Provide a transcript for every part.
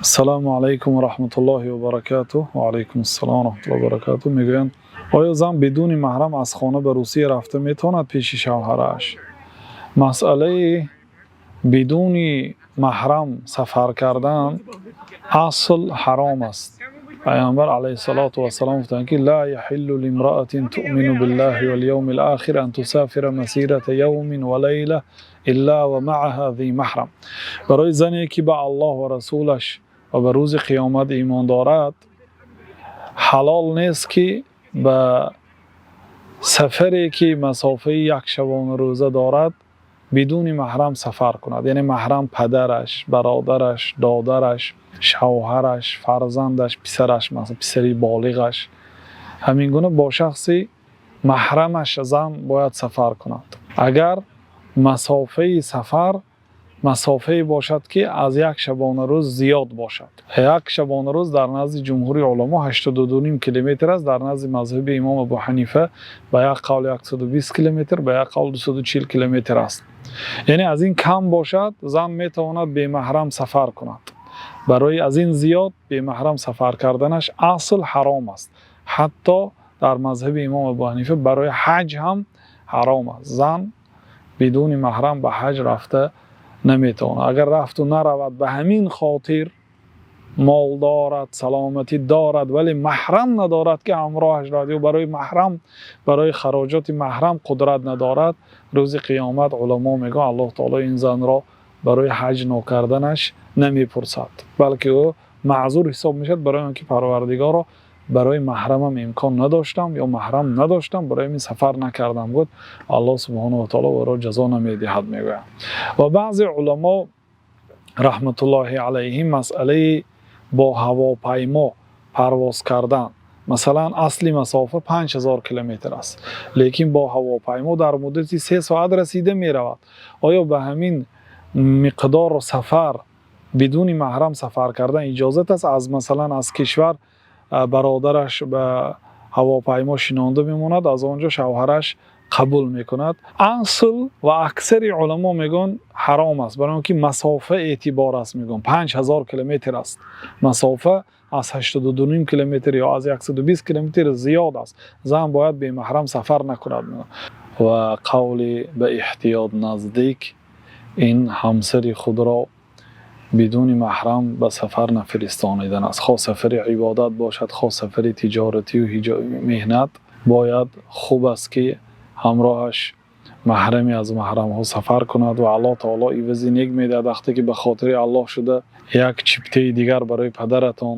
Ассалому алайкум ва раҳматуллоҳи ва баракатуҳ. Ва алайкум ассалом ва раҳматуллоҳи ва баракатуҳ. Мегӯянд, оё зан бидуни маҳрам аз хона ба Русия рафта метавонад пеши шавҳараш? Масъалаи бидуни маҳрам сафар кардан асл ҳаром аст. Паёмбар алайҳиссалоту вассалом гуфтанд, ки لا يحل لامرأة تؤمن بالله واليوم الآخر أن تسافر مسيرة يوم وليلة إلا ومعها ذي محرم. Барои зане, ки ба Аллоҳ ва расулаш ва ба рӯзи қиёмат имон дорад, ҳалол нест, ки ба сафаре, ки масофаи як шабонарӯза дорад, бидуни маҳрам сафар кунад. Яъне маҳрам падараш, бародараш, додараш, шавҳараш, фарзандаш, писараш, масалан, писари болиғаш. Ҳамин гуна бо шахси маҳрамаш зан бояд сафар кунад, агар масофаи сафар масофае бошад, ки аз як шабонарӯз зиёд бошад. Як шабонарӯз дар назди ҷумҳури уламо 82,5 километр аст. Дар назди мазҳаби имом Абу Ҳанифа ба як қавл 120 километр, ба як қавл 240 километр аст. Яъне аз ин кам бошад, зан метавонад бемаҳрам сафар кунад. Барои аз ин зиёд бемаҳрам сафар карданаш асл ҳаром аст. Ҳатто дар мазҳаби имом Абу Ҳанифа барои ҳаҷ ҳам ҳаром аст. Зан бидуни маҳрам ба ҳаҷ рафта наметавонад. Агар рафту наравад, ба ҳамин хотир мол дорад, саломатӣ дорад, вале маҳрам надорад, ки ҳамроҳаш равад, ё барои маҳрам, барои хароҷоти маҳрам қудрат надорад, рӯзи қиёмат, уламо мегӯянд, Аллоҳ таоло ин занро барои ҳаҷ нокарданаш намепурсад, балки ӯ маъзур ҳисоб мешавад, барои он ки «Парвардигоро, барои маҳрамам имкон надоштам ё маҳрам надоштам, барои ин сафар накардам» гуфт, Аллоҳ субҳонаҳу ва таоло ӯро ҷазо намедиҳад, мегӯянд. Ва баъзе уламо раҳматуллоҳи алайҳим масъалаи бо ҳавопаймо парвоз кардан, масалан, асли масофа 5000 километр аст, лекин бо ҳавопаймо дар муддати 3 соат расида меравад, оё ба ҳамин миқдор сафар бидуни маҳрам сафар кардан иҷозат аст? Аз, масалан, аз кишвар бародараш ба ҳавопаймо шинонда мемонад, аз он ҷо шавҳараш қабул мекунад. Асл ва аксари уламо мегӯянд, ҳаром аст, барои он ки масофа эътибор аст. Мегӯянд, 5000 километр аст, масофа аз 82,5 километр ё аз 120 километр зиёд аст, зан бояд бемаҳрам сафар накунад. Ва қавли ба эҳтиёт наздик ин ҳамсари худро бидуни маҳрам ба сафар нафиристонидан аст. Хоҳ сафари ибодат бошад, хоҳ сафари тиҷоратию меҳнат, бояд, хуб аст, ки ҳамроҳаш маҳраме аз маҳрамҳо сафар кунад. Ва Аллоҳ таоло ивази нек медиҳад. Вақте ки ба хотири Аллоҳ шуда як чиптаи дигар барои падаратон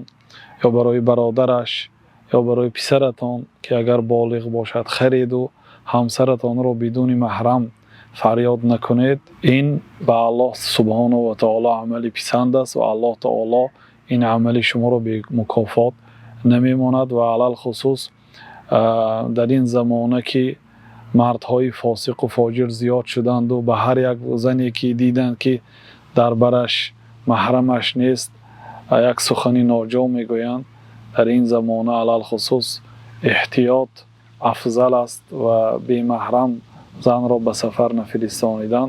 ё барои бародараш ё барои писаратон, ки агар болиғ бошад, хареду ҳамсаратонро бидуни маҳрам фарёд накунед, ин ба Аллоҳ субҳонаҳу ва таоло амали писанд аст ва Аллоҳ таоло ин амали шуморо бемукофот намемонад. Ва алалхусус дар ин замона, ки мардҳои фосиқу фоҷир зиёд шуданду ба ҳар як зане, ки диданд, ки дар бараш маҳрамаш нест, як сухани ноҷо мегӯянд, дар ин замона алалхусус эҳтиёт афзал аст ва бемаҳрам занро ба сафар нафиристонидан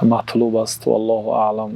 матлуб аст. Валлоҳу аълам.